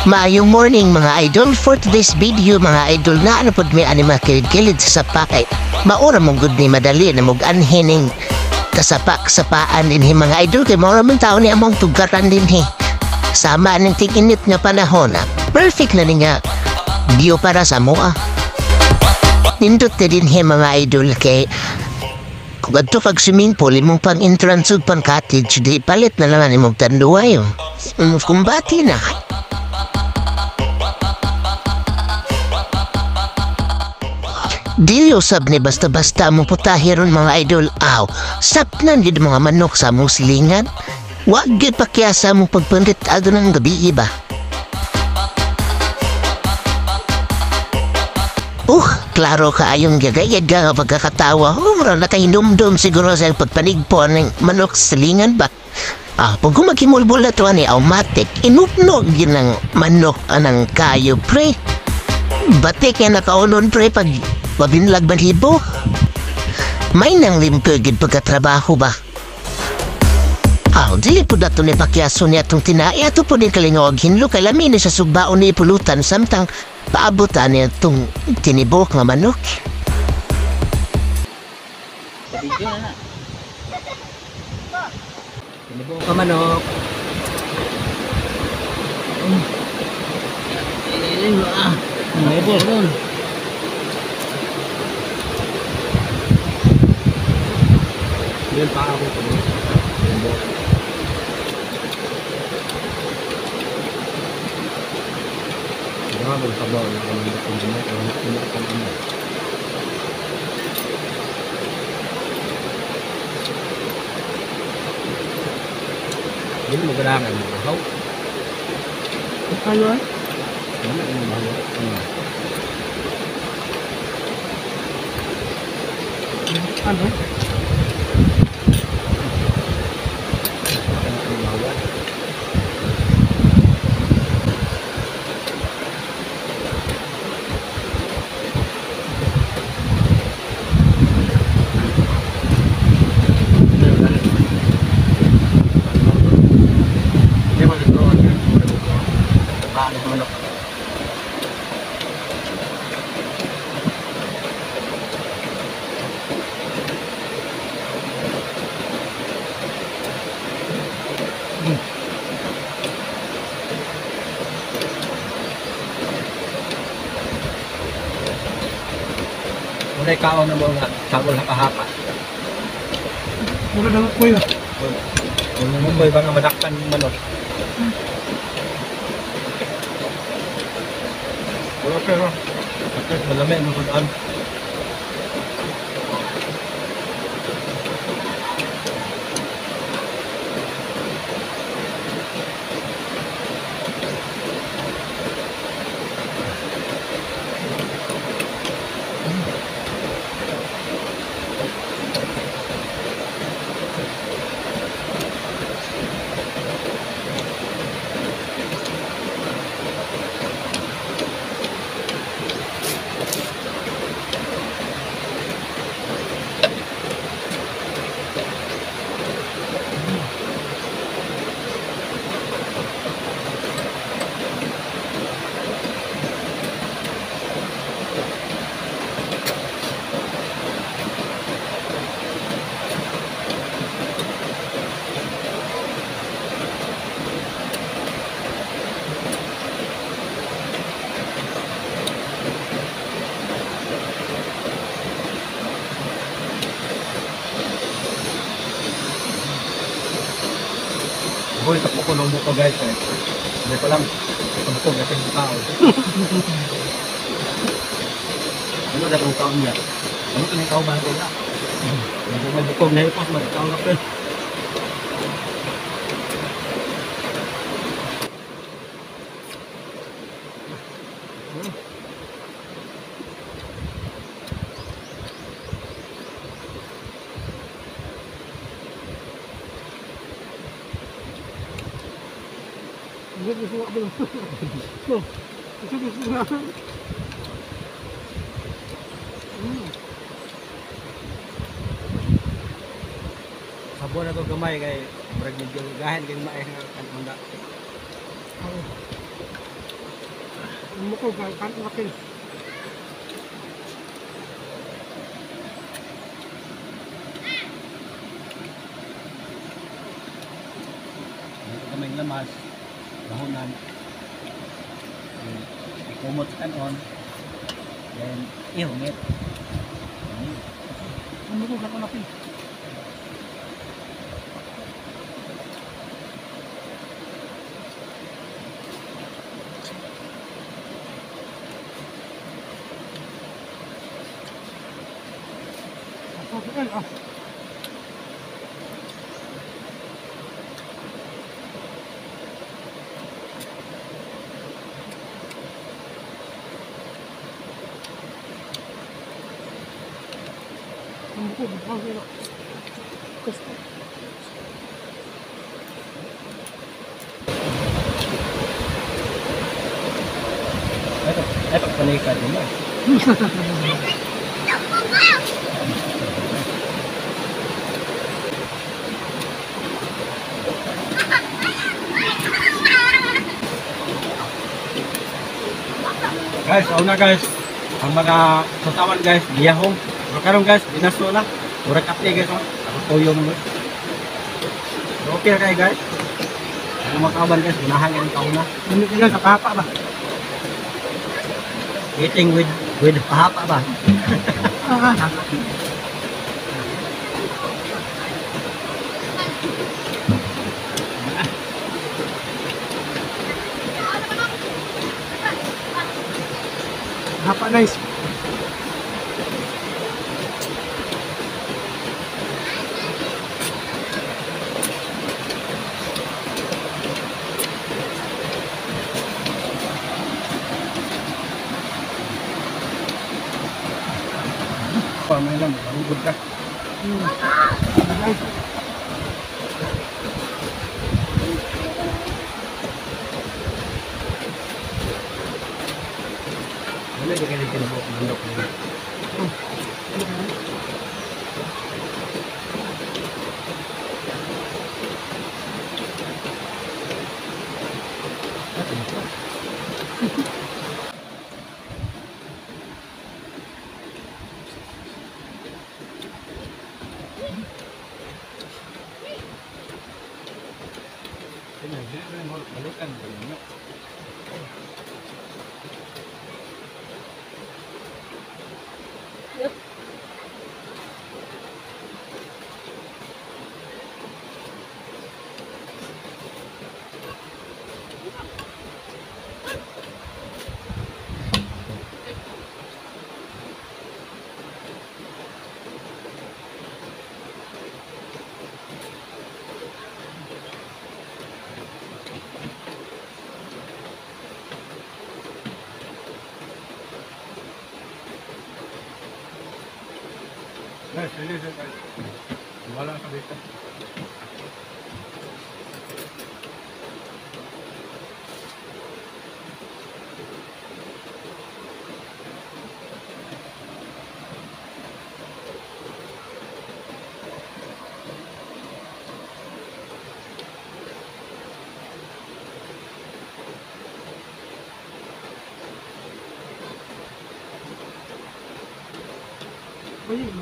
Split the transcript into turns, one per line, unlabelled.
Maayong morning, mga idol. For today's video, mga idol, na ano pod may anima kilid sa sapakay. Maura mong good ni madali na mog anhining kasapak sapaan dinhi, mga idol, kay maura man tao ni among tugaran dinhi. Sama ning tig-init nga panahon, ah. Perfect na ni nga view para sa moa. Nindot na dinhi, mga idol, kay kung adto pag swimming pool, imong pang entrance ug pang cottage, di palit na lang imong tanduay. Oh. Kumbati na. Dili usab ni basta-basta mo putahe ron, mga idol. Aw, sapnan gid mga manok sa among silingan. Wa gid pakyasa mo pagpundit adto ng gabi ba. Klaro kaayong gagayad ka pagkakatawa. Oh, mura nakahinumdum siguro sa pagpanigpo ng manok sa silingan ba. Ah, pag kumagimulbol na to ni automatic, inupnog yun ang manok anang kayo, pre. Batik yan nakaunon, pre, pag mabinlag balibo. May nang limpyo gid pagkatrabaho ba? Ah, dili po dato ni Pacquiao niya itong tinai. Ato po ni kalingog hinlo kay lami ni sa sugbaon ni pulutan samtang paabutan niya itong tinibok nga manok.
Video na na. Tinibok ka manok. Tinibok nun. Yan pa ako po. Tinibok. Grabe ang sabaw na kami ng tinibok. Hindi mo ganahan mo bahaw.
Ano ay?
Wala mo bahaw.
Ano?
Muna ikaw na mga sagol hapa-hapa.
Mura na kuya.
Muna mo ba nga madakpan manok?
Wala pero.
At malamig mo sudan. Boy, tapos ko ng buko, guys eh. Hindi ko lang. Tapos ko, kasi yung tao. Ano na itong taon niya? Ano ito yung tao ba natin na? Hindi may bukog na ipos, magkakaon na pa.
Gusto gusto na.
Sabon na to gamay kay murag medyo gahin kay maay nga kanunda.
Oo. Ang muko, kan wakil.
Ano gamay ng lamas, bahunan. Then, ikumot sa kanon. Then, ihungit.
Ang muko, kan wakil. Ako, ah. Ang buko, buko, buko. Gusto.
Ay, ay pagpanay ka din mo. Guys, una guys, ang mga sutawan guys, giyahong. Pero karon guys, binaso na. Murag kape guys, oh. Ako tuyo mo. So, okay na kayo guys. Ang mga kauban guys, gunahan yung kauna.
Ano ka sa papa ba?
Eating with pahapa ba?
Ah, hapa guys.
Pa may lang, mahugod ka.
Guys.
Wala di kayo tinubuok manok nila. Balikan ba ninyo?
Guys, release it guys. Wala sa dito. Oye, no,